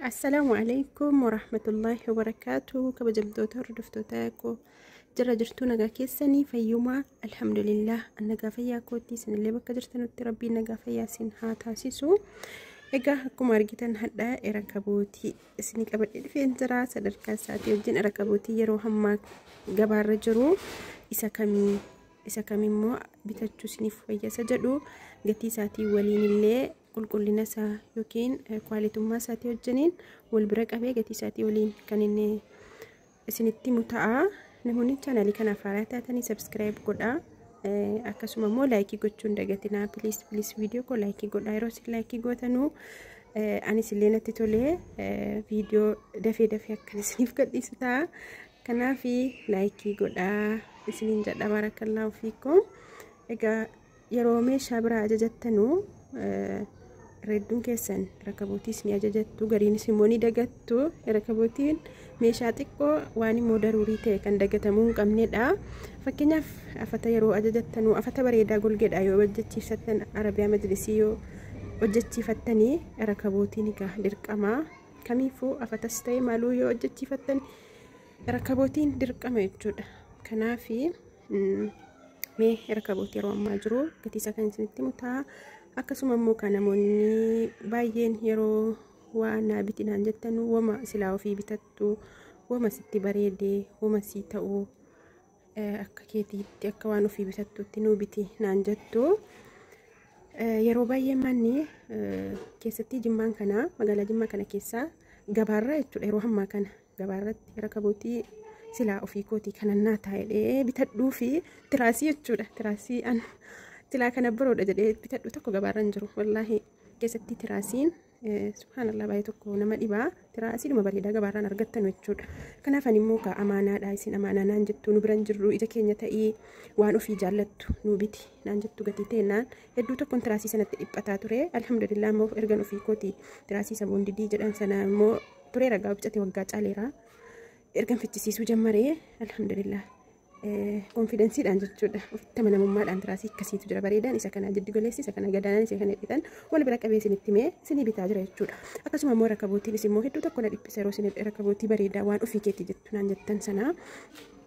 Assalaamu alaikum warahmatullaahi wabarakaatu. Kabajamtoota hordoftoota koo, jira jirtuu? Nagaa keessanii? Fayyumaa? Alhamdulillah, nagaa fayyaa kootii. Isinillee bakka jirtanutti rabbiin nagaa fayyaa isin haa taasisu. Egaa akkuma argitan hadhaa rakabootii isinii qabadhee dhufeen jira. Sadarkaa isaatii wajjin rakabootii yeroo ammaa gabaarra jiru isa kamii, isa kamimmoo bitachuu isiniif fayyasa jedhu, gatii isaatii waliin illee, qulqullina isaa yookiin kwaalitummaa isaatii wajjiniin wal bira qabee gatii isaatii waliin kan inni isinitti himu ta'a. Namoonni chaanalii kanaaf haaraa taatanii subscribe godhaa. Akkasuma immoo like gochuu hin dagatinaa. Please, please, viidiyoo koo like godhaa. Yeroo isin like gootanuu anis illee natti tolee viidiyoo dafee dafee akkan isiniif gadhiisu ta'a. Kanaaf like godhaa isiniin jedha. Baarakallaahu fiikum. Egaa yeroo meeshaa biraa ajajattanuu hedduun keessan rakabootiis ni ajajattu, gariinis immoo ni dagattu. Rakabootiin meeshaa xiqqoo waan immoo daruurii ta'e kan dagatamuu hin qabnedha. Fakkeenyaaf afata yeroo ajajattanuu afata bareedaa golgeedha yoo hojjechiifattan, arabiyaa majlisii yoo hojjechiifattanii, rakabootiin egaa dirqama. Kamiifuu afatas ta'e maaluu yoo hojjechiifattan rakabootiin dirqama jechuudha. Kanaafi mee rakabootii yeroo ammaa jiru gatii isaa kan isinitti himu ta'a. Akkasuma immoo kan namoonni baay'een yeroo waa naa biti naan jettan, wama silaa ofii bitattu, wama sitti bareedee, wama sii ta'u, akka keetiitti akka waan ofii bitattutti nuu biti naan jettu. Yeroo baay'ee manni keessatti Jimmaan kana, magaalaa Jimmaa kana keessaa gabaarra jechuudha, yeroo ammaa kana gabaarratti rakabootii silaa ofii kootii kanan naa taa'ee bitadhuu fi tiraasii jechuudha. Tiraasii an silaa kana biroodha jedhee bitadhu tokko gabaarra hin jiru. Wallaahi keessatti tiraasiin, subhaanallah, baay'ee tokko nama dhibaa. Tiraasiidhuma bareedaa gabaarraan argattan jechuudha. Kanaaf ani immoo amaanaadha, isin amaanaa naan jettu, nu biran jirru, ija keenya ta'ii waan ofii jaallattu nu biti naan jettu. Gatii ta'ennaan hedduu tokkoon tiraasii sanatti dhiphataa ture. Alhamdulillah, immoo ergan ofii kooti tiraasii saboon didii jedhan sana immoo turee ragaa bicate waggaa caaleera. Ergan fichisiisuu jammaree, alhamdulillah, confidenceiidhaan jechuudha, ofitti amanamummaadhaan tiraasii akkasiitu jira, bareedaan isa kana, jiddu galeessi isa kana, gadaanaan isa kana hidhitan wal bira qabee isinitti himee isinii bitaa jira jechuudha. Akkasuma immoo rakabootiinis immoo hedduu tokko na dhiphisa. Yeroo isin rakabootii bareedaa waan ofii keetti jettu naan jettan sana,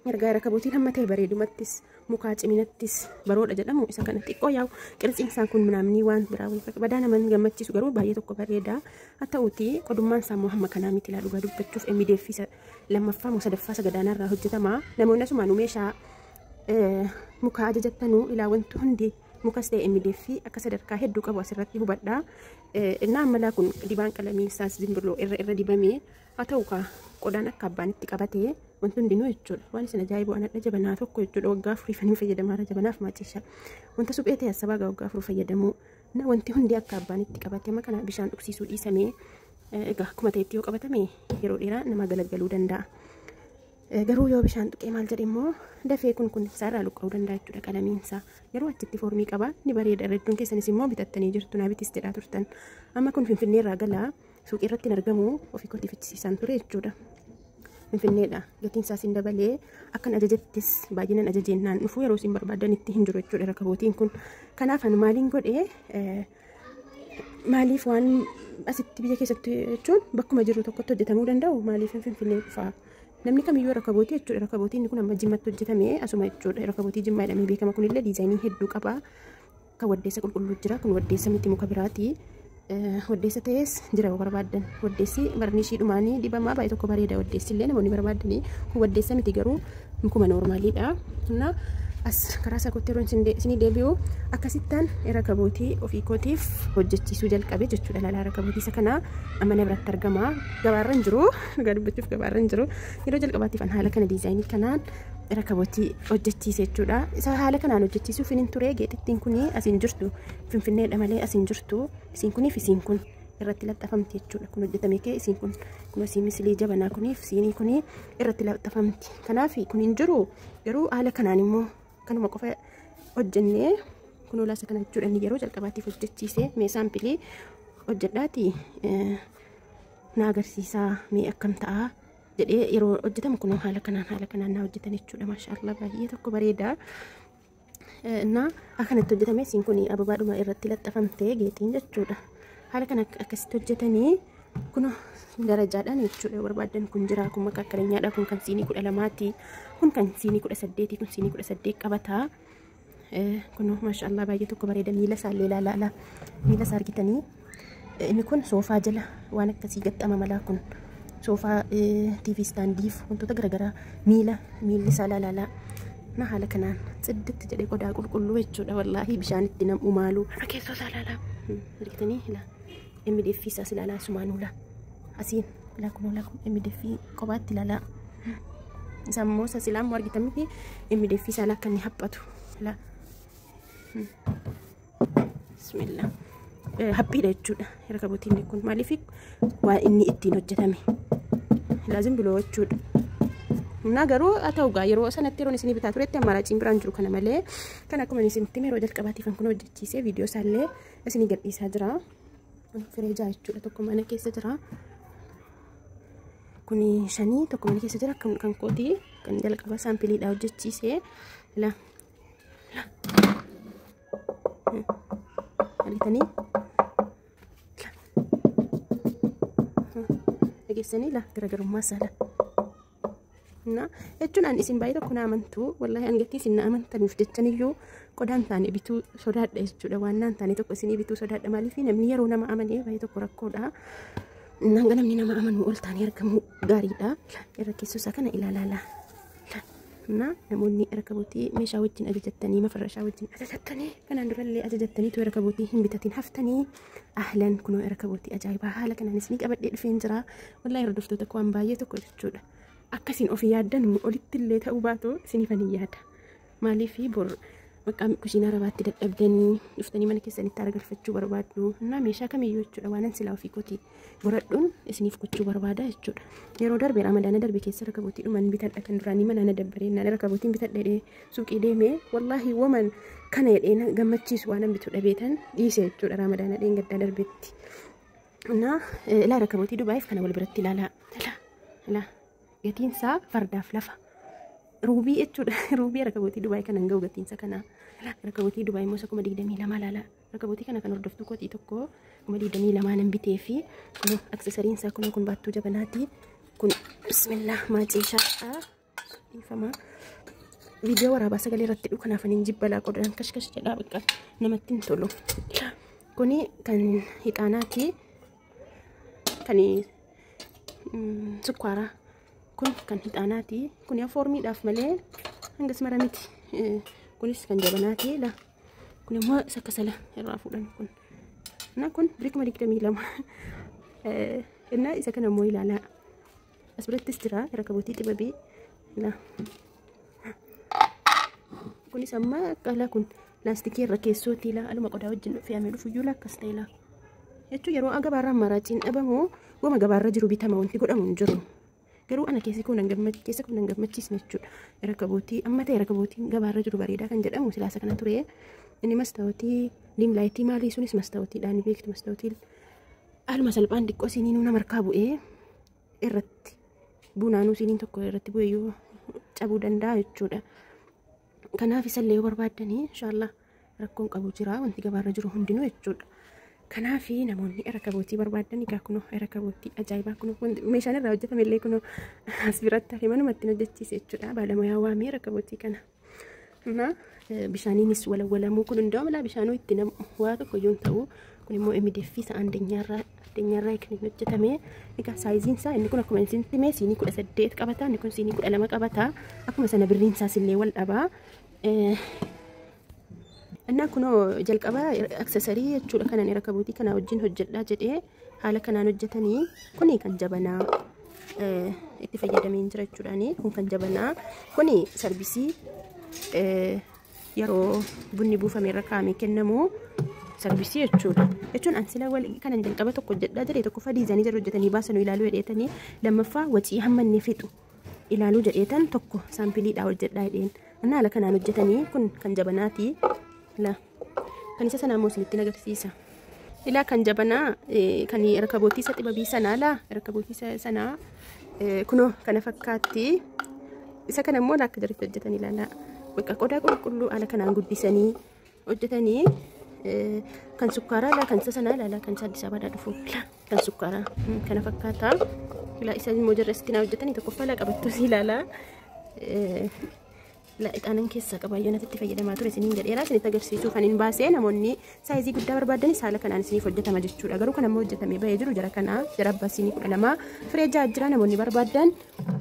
ergaa rakabootiin hamma ta'e bareedumattis mukaa ciminattis baroodha jedhamu isa kana xiqqoo yaa'u qirtsiin isaan kun minaamni waan biraa badaa nama gammachiisu, garuu baay'ee tokko bareeda. Haa ta'uuti qodummaan isaa immoo hamma kanaa miti. Laa, dhugaa dubbachuuf MDF isa lammaffaa moo sadaffaa sagadaanaarraa hojjetama. Namoonni asumaanuu meeshaa mukaa ajajattanuu ilaa wanti hundi mukas ta'e MDF akka sadarkaa hedduu qabu asirratti hubadhaa. Innaa ammalaa kun dibaan qalamii isaas zimbirroo irra irra dibamee, haa ta'u kaa qodaan akka abbaan itti qabatee wanti hundinuu jechuudha. Waan isin ajaa'ibu anadha jabanaa tokko jechuudha waggaa 4 ifanii fayyadamaa, jabanaaf maacisha. Wanta suphee ta'e asabaa waggaa 4 fayyadamuu. Na wanti hundi akka abbaan itti qabate amma kana bishaan dhugsiisuu dhiisamee, egaa akkuma ta'etti yoo qabatame yeroo dheeraa nama galagaluu danda'a. Garuu yoo bishaan tuqee maal jedhe immoo dafee kun kun isaarraa luqqa'uu danda'a jechuudha qalamiin isaa. Yeroo achitti foormii qaba, ni bareeda. Hedduun keessanis immoo bitattanii jirtu, naa bitis jedhaa turtan. Amma kun Finfinnee irraa galaa, suuqii irratti hin argamu, ofii kootii fichisiisaan ture jechuudha. Finfinneedha. Gatiin isaas hin dabalee, akkan ajajattis baay'inaan ajajeenaan dhufu yeroo isin barbaadanitti hin jiru jechuudha rakabootiin kun. Kanaaf ani maaliin godhee, maaliif waan asitti biyya keessatti jechuun bakkuma jiru tokkotti hojjetamuu danda'u maaliif Finfinnee dhufaa? Namni kamiyyuu rakabootii jechuudha. Rakabootiin kun amma Jimmatti hojjetame asuma jechuudha. Rakabootii Jimmaa jedhamee beekama. Kunillee diizaayinii hedduu qaba. Kan waddeessa qulqulluu jira. Kun waddeessa miti, muka biraati. Waddeessa ta'es jira yoo barbaaddan. Waddeessi varnishii dhumaanii dibamaa baay'ee tokko bareeda, waddeessi illee namoonni barbaadanii. Kun waddeessa miti garuu, mukuma normaliidha. Na as karaa isaa kootti yeroo isinii deebi'u akkasittaan rakabootii ofii kootiif hojjechiisuu jalqabe jechuudha. Lalaa, rakabootii isa kana amma na biratti argama. Gabaarra hin jiru. Dhugaa dubbachuuf gabaarra hin jiru. Yeroo jalqabaatiif an haala kana diizaayinii kanaan rakabootii hojjechiise jechuudha. Isa haala kanaan hojjechiisuuf hin ture. Geexittiin kuni asiin jirtu Finfinneedha malee asiin jirtu. Isiin kuniif isiin kun irratti laxxafamti jechuudha. Kun hojjetame kee isiin kun kun asii misilii jabanaa kuniif siinii kuni irratti laxxafamti. Kanaaf kun hin jiru, garuu haala kanaan immoo kanuma qofa hojjennee kun olaasa kana jechuudha. Inni yeroo jalqabaatiif hojjechiise mee sample hojjedhaati na agarsiisaa, mee akkam ta'a jedhee, yeroo hojjetamu kun haala kanaan na hojjetan jechuudha. Maashaallah, baay'ee tokko bareeda. Na akkanatti hojjetame, isiin kun ababaadhuma irratti laxxafamtee geexiin jechuudha. Haala kana akkasitti hojjetanii Kun darajaadhaan jechuudha barbaadan kun jira kun makakkalanyaadha kun kan siinii 12ti kun kan siinii 18 kun siinii 18 qabata. Kun maashaallah baay'ee tokko bareeda miila isaallee ilaalaa miila isaa argitanii inni kun soofaa jala waan akkasii gaxxama malaa kun soofaa TV istaandiif wantoota garaagaraa miilli isaa ilaalaa na haala kanaan tsidditti jedhee qodaa qulqulluu jechuudha wallaahi bishaan itti nam'u maalu keessoo isaa ilaalaa argitanii ilaa MDF isaas ilaalaa sumaanuu asiin ilaa kun ilaa kun MDF kophaatti ilaalaa isaan immoo isa silaa immoo argitan miti MDF isaa akka inni haphatu ilaa bismillah haphiidha jechuudha rakabootiin kun maaliif waa inni ittiin hojjetame laazim biloo jechuudha. Na garuu haa ta'u gaa yeroo sanatti yeroon isinii bitaa turetti ammaaraaciin biraan jiru kana malee kan akkuma isinitti yeroo jalqabaatiif kan kun hojjechiisee viidiyoo isaallee isinii gadhiisaa jira. Firee ja'a jechuudha tokko mana keessa jira. Kun 5 tokko mana keessa jira kan kooti kan jalqaba saampiliidha hojjechiisee la argitanii dhageessanii la garaagarummaa isaa la. Na jechuun an isin baay'ee tokko na amantu wallaahi an gatii isin na amantaniif jechaniyyuu qodaan taane bituu sodaadha jechuudha waan naan taane tokko isinii bituu sodaadha maaliif namni yeroo nama amanee baay'ee tokko rakkoodha. Hanga namni nama amanu ol taanee argamu gaariidha. Irra keessoo isaa kana ilaalaa. Na namoonni rakabootii meeshaa wajjin ajajattanii mafarrashaa wajjin ajajattanii kanaan durallee ajajattanii tu rakabootii hin bitatin haftanii ahlan kunoo rakabootii ajaa'ibaa haala kanaan isinii qabadhee dhufeen jira. Wallaahi hordoftoota koo waan baay'ee tokko jechuudha. Akkasiin ofii yaaddan olitti illee ta'uu baatu isiniifan hin yaada. Maaliif bor maqaa kushiinaa arabaatti dadhabdanii dhuftanii mana keessanitti haara galfachuu barbaaddu. Innaa meeshaa kamiyyuu jechuudha waan silaa ofii kooti godhadhuun isiniif gochuu barbaada jechuudha. Yeroo darbe ramadaana darbe keessa rakabootii dhuman bitadha kan duraanii mana na dabbaree naan rakabootiin bitadha jedhee suuqii deemee wallaahi woman kana jedhee na gammachiisu waan bitu dhabeetan dhiise jechuudha ramadaana dheengaddaa darbetti. Innaa ilaa rakabootii Dubaayiif kana wal biratti ilaalaa. Ilaa gatiin isaa fardaaf lafa. Ruubii jechuudha. Ruubii rakabootii Dubaay kana hin ga'u gatiinsa kana. Rakabootii Dubaay immoo 22,000 laala. Rakabootii kana kan hordoftuu kootii tokko 22,000 nan bitee fi kun aksesariin isaa kun baattuu jabanaati. Kun bismillah maaceeshaadha. Dhiifama. Viidiyoo waraabaa sagalee irratti dhufu kanaaf hin jibbalaa qodaan kashkash jedhaa bakka namatti hin tolu. Kuni kan hixaanaati. Kan sukkaaraa. Kun kan hixaanaati. Kun yaa foormiidhaaf malee hangas mara miti. Kunis kan jabanaati la. Kun immoo isa kasala irraa fuudhan kun. Na kun birii 22,000. Innaa isa kana immoo ilaalaa. As birattis jira rakabootii xibabii. La. Kunis amma akka kun laastikii irra keessootii la aluma qodaa wajjin fe'amee dhufuyyuu la akkas ta'e la. Jechuun yeroo gabaarraa ammaaraaciin dhabamu goma gabaarra jiru bitama wanti godhamu hin jiru. Garuu ana keessa kun hin gammachiisne jechuudha. Rakabootii amma ta'e rakabootiin gabaarra jiru bareedaa kan jedhamu silaasa kana ture. Inni mastaawotii liimlaayitii maalii sunis mastaawotiidhaan ni beektu mastaawotiin haaluma salphaan xiqqoo siiniinuu nama harkaa bu'ee irratti bunaanuu siiniin tokko irratti bu'eeyyuu cabuu danda'a jechuudha. Kanaaf isallee yoo barbaaddanii inshaallah rakkoon qabu jira wanti gabaarra jiru hundinuu jechuudha. Kanaaf namoonni rakabootii barbaadan egaa kunoo rakabootii ajaa'ibaa kunoo meeshaan irraa hojjetame illee kunoo as biratti hafe manuma ittiin hojjechiise jechuudha. Baalamoyaa waamee rakabootii kana. Na bishaaniinis walawwalamuu kun hundaa'u malaa bishaanuu itti namu waa tokko iyyuu hin ta'u. Kun immoo MDF isa andeenyaarraa kan inni hojjetame. Egaa saayiziin isaa inni kun akkuma isin hime siinii 18 qabata inni kun siinii 12 qabata. Akkuma sana birriin isaas illee wal dhabaa. Innaa kunoo jalqaba aksesarii jechuudha kanan rakabootii kana wajjin hojjedhaa jedhee haala kanaan hojjetanii kuni kan jabanaa itti fayyadamee jira jechuudhaani kun kan jabanaa kuni sarbisii yeroo bunni buufame irra kaa'amee kennamu sarbisii jechuudha. Jechuun an sila kanan jalqaba tokko hojjedhaa jedhee tokkoffaa diizaanii jala hojjetanii baasanuu ilaaluu jedheetanii lammaffaa wacii hamma inni fixu ilaaluu jedheetan tokko saampiliidhaa hojjedhaa jedheen. Innaa haala kanaan hojjetanii kun kan jabanaati. La kan isa sanaa immoo isinitti agarsiisa. Ilaa kan jabanaa kan rakabootii isa xibabii sanaa laa rakabootii sanaa kunoo kana fakkaatti. Isa kana immoo akka jaritti hojjetan ilaalaa. Bakka qodaa qulqulluu haala kanaan guddisanii hojjetanii kan sukkaaraa laa kan isa sanaa ilaalaa kan isa Addis Ababaadhaa dhufu. Kan sukkaaraa kana fakkaata. Ilaa isa immoo jarra isitti naa hojjetanii tokkoffaa laa qabattuu si ilaalaa. La ixaanan keessaa qabaayyoo natti itti fayyadamaa ture isiniin jedheera isinitti agarsiisuu kan hin baasee namoonni saayizii guddaa barbaadan haala kanaan isiniif hojjetama jechuudha. Garuu kan ammoo hojjetamee bahee jiru jara kanaa jara abbaa siinii 12 firee 6 jira namoonni barbaadan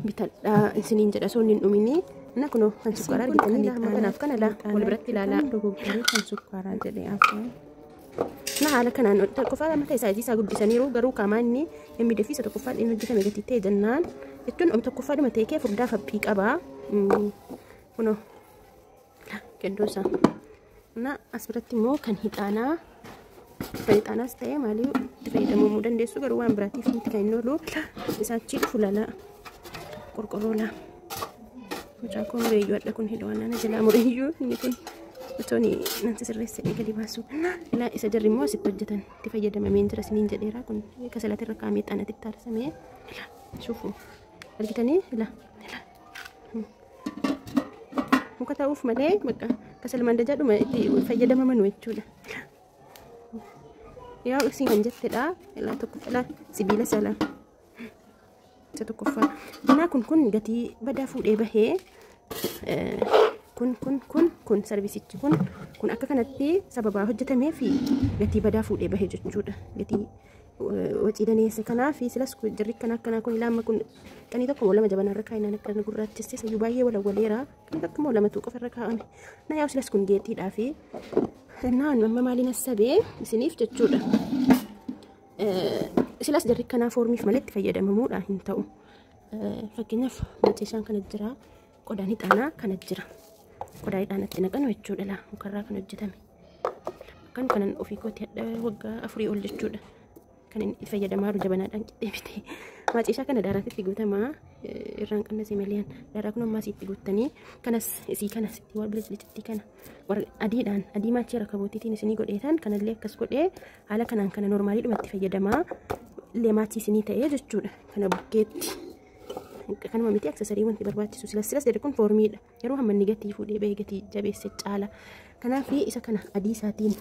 bitadhaa isiniin jedha osoo hin dhumini. Na kunoo kan sukkaaraa argitanii kanaaf kana laa wal biratti ilaalaa. Dogoggoree kan sukkaaraa jedhee afaan. Na haala kanaan tokkoffaa mataa saayizii isaa guddisaniiru garuu qaamaa inni MDF isa tokkoffaa inni hojjetame gatii ta'e jennaan jechuun om tokkoffaa dhuma ta'e kee furdaa faphii qaba. Kunoo gendoo isaa. Na as biratti immoo kan hixaanaa kan hixaanaas ta'e maalii itti fayyadamuu dandeessu garuu waan biraatiif miti kan inni oolu isaa achi dhufu lala qorqorroo laa. Mucaa koo mureeyyuu hadha kun hidha waan nana jalaa mureeyyuu inni kun otoo nan sirreessee gadi baasu. Ilaa isa jarri immoo asitti hojjetan itti fayyadamameen jira isiniin jedheera kun kasalatti irra kaa'amee xaanatti itti aarsamee shufu argitanii ilaa ilaa muka ta'uuf malee bakka kasal mandajaadhuma itti fayyadamaman jechuudha. Yaa isin kan jettedha ilaa tokko ilaa sibiila sala isa tokkoffaa. Kanaa kun gatii badaa fuudhee bahee kun kun kun kun sarvisichi kun kun akka kanatti sababaa hojjetamee fi gatii badaa fuudhee bahee jechuudha. Gatii wacii daneessa kanaa fi silas jarri kana akkanaa kun ilaama kun qanii tokko lama jabanarra kaa'inaan akkana gurraachesse sayyuu baay'ee walawwaleera qanii tokko immoo lamatu qofarra kaa'ame. Na yaa silas kun geetiidhaa fi naan amma maaliin assabee isiniif jechuudha. Silas jarri kanaa foormiif malee itti fayyadamamuudha hin ta'u. Fakkeenyaaf maceeshaan kana jira qodaan ixaanaa kana jira. Qodaa ixaanatti naqanu jechuudha laa mukarraa kan hojjetame. Kan kanan ofii kootti hadha waggaa 4 ol jechuudha. Kan inni itti fayyadamaa jiru jabanaadhaan qixxee bitee. Maceeshaa kana daaraatti itti guutamaa irraan qannasee malee daaraa kun ammaas itti guuttanii kanas isii kanas itti waan bilislitti kana warra adiidhaan adii maachii rakabootiitiin isinii godheetan kanallee akkas godhee haala kanaan kana normaaliidhuma itti fayyadamaa illee maachii isinii ta'ee jechuudha. Kana bukkeetti kanuma miti aksesarii wanti barbaachisu silas silas jedhe kun foormiidha. Yeroo hamma inni gatii fuudhee bahee gatii jabeesse caala. Kanaaf isa kana adii isaatiin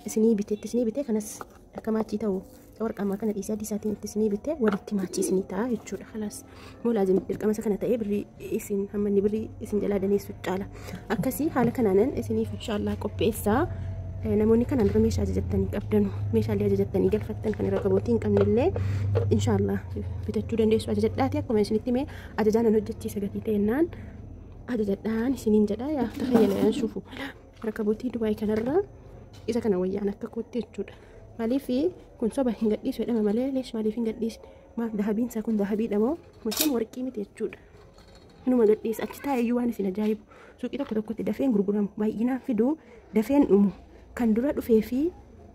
isinii biteetti isinii bitee kanas akka maachii ta'u warqaamaa kana dhiisee adii isaatiin itti isinii bitee walitti maachii isinii ta'a jechuudha. Kalaas moo laazim dirqama isa kana ta'ee birrii isin hamma inni birrii isin jalaa daneessu caala. Akkasii haala kanaanan isiniif inshaallah qopheessaa. Namoonni kanaan dura meeshaa ajajattanii qabdanu meeshaalee ajajattanii galfattan kan irra qabootii hin qabnellee inshaallah bitachuu dandeessu ajajadhaati akkuma isinitti hime ajajaan an hojjechiisa gatii ta'ennaan ajajadhaan isiniin jedha yaa tafayyala shufu rakabootii Dubaay kanarra isa kana wayyaan akka kootti jechuudha. Maaliif kun soba hin gadhiisu jedhama malee leesh maaliif hin gadhiisne maaf dahabiin isaa kun dahabiidha moo maqaan warqii miti jechuudha. Inuma gadhiisa achi taa'eyyuu waan isin ajaa'ibu suuqii tokko tokkotti dafeen gurguramu baay'inaan fiduu dafeen dhumu kan dura dhufee fi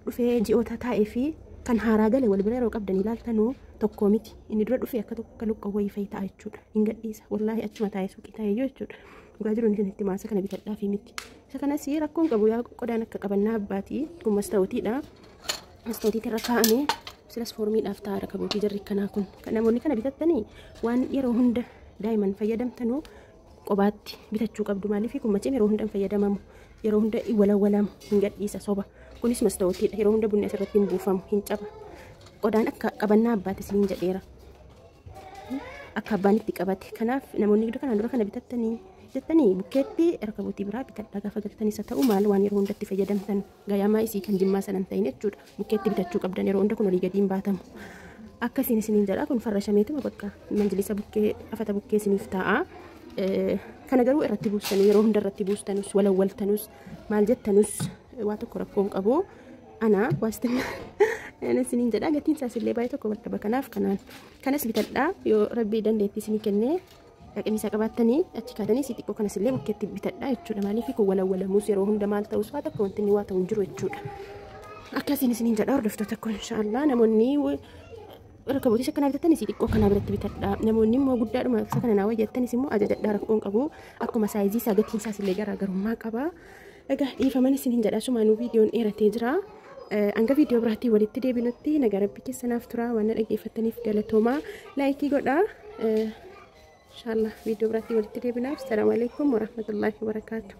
dhufee ji'oota taa'ee fi kan haaraa gale wal bira yeroo qabdan ilaaltanuu tokko miti inni dura dhufee akka tokko luqqa wayii fa'i ta'a jechuudha hin gadhiisa wallaahi achuma taa'ee suuqii taa'eyyuu jechuudha. Dhugaa jiruun isinitti maasa kana bitadhaa fi miti. Isa kanas rakkoon qabu yaa qodaan akka qabannaa abbaatii kun masta'ootiidha. Masta'ootiitti irra kaa'amee silas foormiidhaaf ta'a rakabootii jarri kanaa kun. Namoonni kana bitattanii waan yeroo hunda daa'iman fayyadamtanuu qobaatti bitachuu qabdu maaliif kun macheem yeroo hunda hin fayyadamamu yeroo hunda walawwalamu hin gadhiisa soba. Kunis masta'ootiidha yeroo hunda bunni asirratti hin buufamu hin caba. Qodaan akka qabannaa abbaati isiniin jedheera. Akka abbaan itti qabate kanaaf namoonni kanaan dura kana bitattanii jettanii bukkeetti rakabootii biraa bitadhaa gaafa galtanis haa ta'u maal waan yeroo hundatti fayyadamtan gayamaa isii kan jimmaa sanan ta'in jechuudha. Bukkeetti bitachuu qabdan yeroo hunda kun olii gadi hin baatamu. Akkasiin isiniin jedha kun farrashameetuma bakka manjilisa bukkee afata bukkee isiniif taa'a. Kana garuu irratti buustanu yeroo hunda irratti buustanus walawwaltanus maal jettanus waa tokko rakkoo hin qabu. Ana waastinna isiniin jedha gatiin isaas illee baay'ee tokko wal dhaba kanaaf kanaan kanas bitadhaa yoo rabbii dandeettii isinii kennee dhaqni isaa qabaattanii achi kaatanii si xiqqoo kanas illee bukkeetti bitadhaa jechuudha. Maaliif kun walawwalamus yeroo hunda maal ta'us waa tokko wanti inni waa ta'u hin jiru jechuudha. Akkasiin isiniin jedha hordoftoota koo inshaallah namoonni rakabootii isa kanaa bitattan isii xiqqoo kanaa biratti bitadhaa. Namoonni immoo guddaadhuma isa kana naa wayyattanis immoo ajajadhaa rakkoon qabu. Akkuma saayizii isaa gatiin isaas illee garaagarummaa qaba. Egaa dhiifaman isiniin jedha sumaanuu viidiyoon dheeratee jira. Hanga viidiyoo biraatti walitti deebinutti nagaa rabbi keessanaaf tura waan na dhaggeeffattaniif galatoomaa laayikii godhaa. Inshaallah viidiyoo biraatti walitti deebinaaf. Assalaamu alaikum warahmatullaahi wabarakaatuh.